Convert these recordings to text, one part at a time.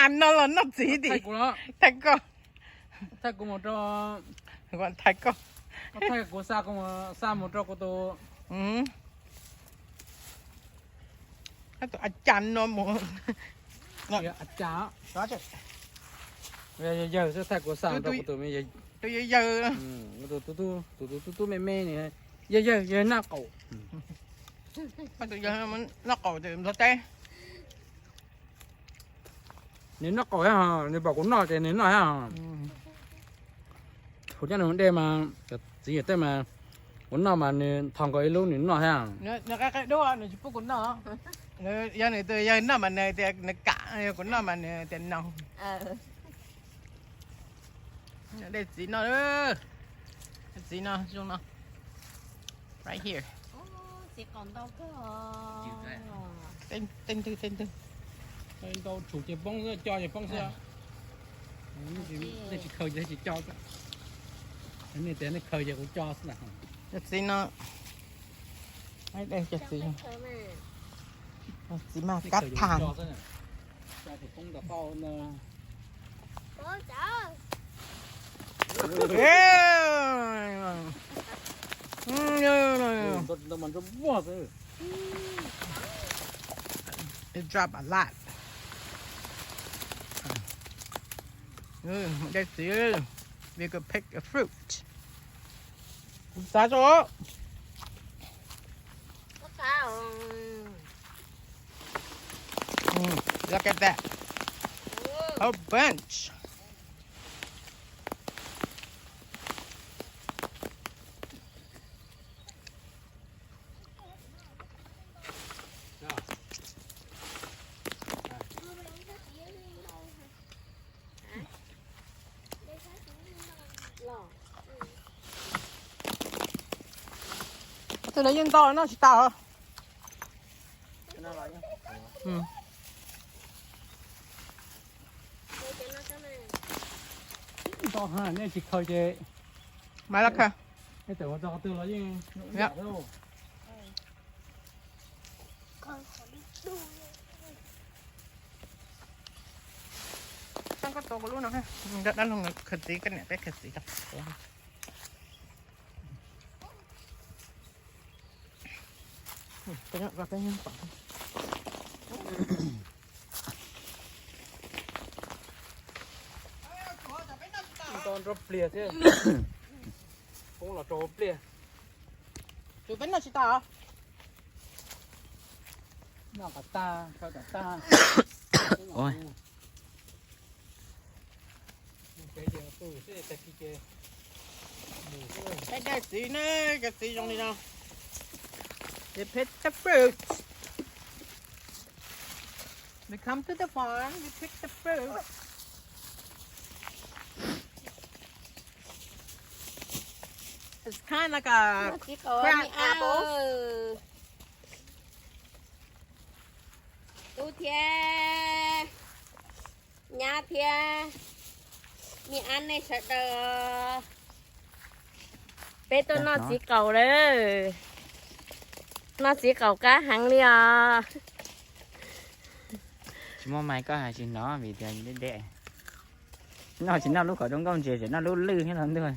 No los noj txiv tim. Thaij koj. Thaij kuv mus rau. Thaij koj. Thaij kuv xa, xa mus rau kuv tus. Tus a cas no mus. A cas. Yawg xwb, thaij kuv xa mus rau kuv tus me. Tus yawg yawg. Tus tub tub me me ni. Yawg yawg yawg noj qaum. Tus yawg noj qaum tus nplog teb. Nws noj qaum thiab, nws pom kuv noj ces nws noj thiab. Kuv coj nws mus de mas, txiv yawm tej mas, kuv noj mas nws thov nkaus ib lub nws noj thiab. Nws qab qab dub nws tsis pub kuv noj. Yog nws tus yawg noj mas nws tias nws kam, yog kuv noj mas nws tias no. De txiv no, txiv no zoo no. Right here. Tej ntwg tej ntwg. Ntau tsum ces poob xwb, co ces poob xwb. Nej tsis khaws ces tsis co. Nej tias nej khaws ces kuv co xwb na. Cov txiv no, cov txiv, txiv mas kab thas. It drop a lot. Dej txiv, we could pick a fruit. Xav rau. Look at that. Whole bunch. Tus no yeej ntau noj tsis tau. Ntau, nej tsis khaws ces. Mas los khaws. Nej tawm mus txog qhov twg los yeej. Koj tua kuv lub no, dab laug khaws txiv, koj niam peb khaws txiv rau. Tau nrov pliag thiab. Poob los rau pliag. Tus peb noj tsis tau. Noj kom tag, khaws kom tag. Peb daim txiv na, cov txiv zoo li no. They pick the fruit. They come to the farm, they pick the fruit. It's kind of like a crab apple. Tub thiab nyab thiab me ab nej sawv daws, peb tuaj noj txiv qaum lawm. Noj txiv qaum qab heev li os. Tsis muaj mais koj hais tsis hnov vim tias deb deb. Noj tsis noj lub qhov zoo nkauj ntses, tseem noj lub lwj thiab los ntuj.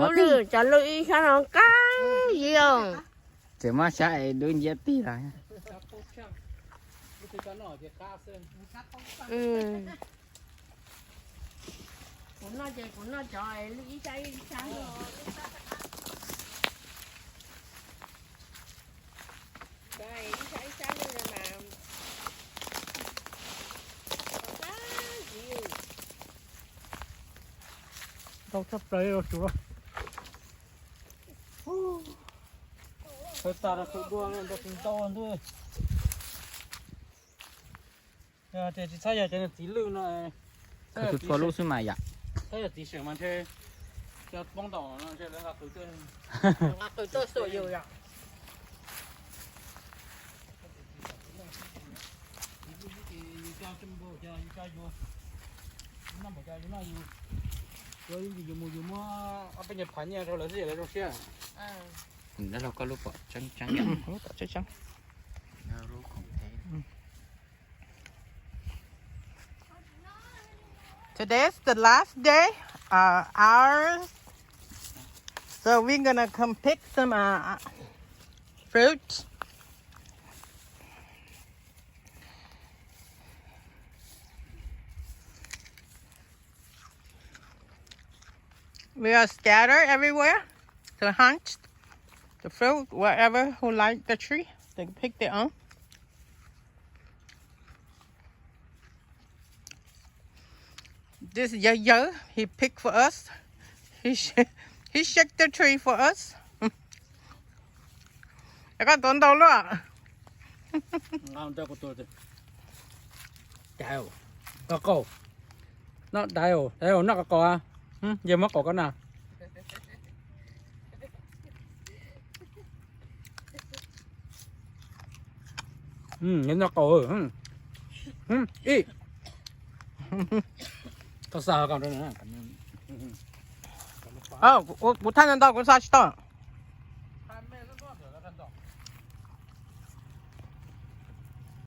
Lub lwj, cov lwj ib sab no qab li os. Tseem muab sab es dub nciab tig los. Kuv noj ces kuv noj cov lwj ib sab ib sab. Ntau tshaj plaws los tsuv. Khaws tas los khaws dua, ntau tus ntau ntuj. Ces tsis txhob yog cov niag txiv lwj no. Khaws tus txhua lub xwb mas yom. Txhob yog txiv seem mas ntshe cov poob ntaum no ntshe lawv nqa qws tuaj, nqa qws tuaj xuas yus yom. Txiv lwj ces yus coj tsawg npaum ces yus coj yus, yus noj npaum cas yus noj yus. Yus mus yus muab ob peb nyuag phav nyiaj rau lawv xwb ces lawv zoo siab. Dab laug koj lub pom tseeb tseeb yom. Lub pom tseeb tseeb. Lub khoom teb. Today's the last day, uh, ours. So we're gonna come pick some, uh, fruit. We are scattered everywhere to hunt the fruit, wherever who like the tree, they pick their own. This Yawg Yawg, he pick for us. He sh- he shake the tree for us. Koj tuav ntau luaj. Nqa ntawd kuv tua. Dai, noj qaub. Noj dai, dai noj qaub qaub. Yawg muab qaub koj na. Noj qaub. Ib. Koj xa koj. Kuv thaj ntau ntau kuv xa tsis tau.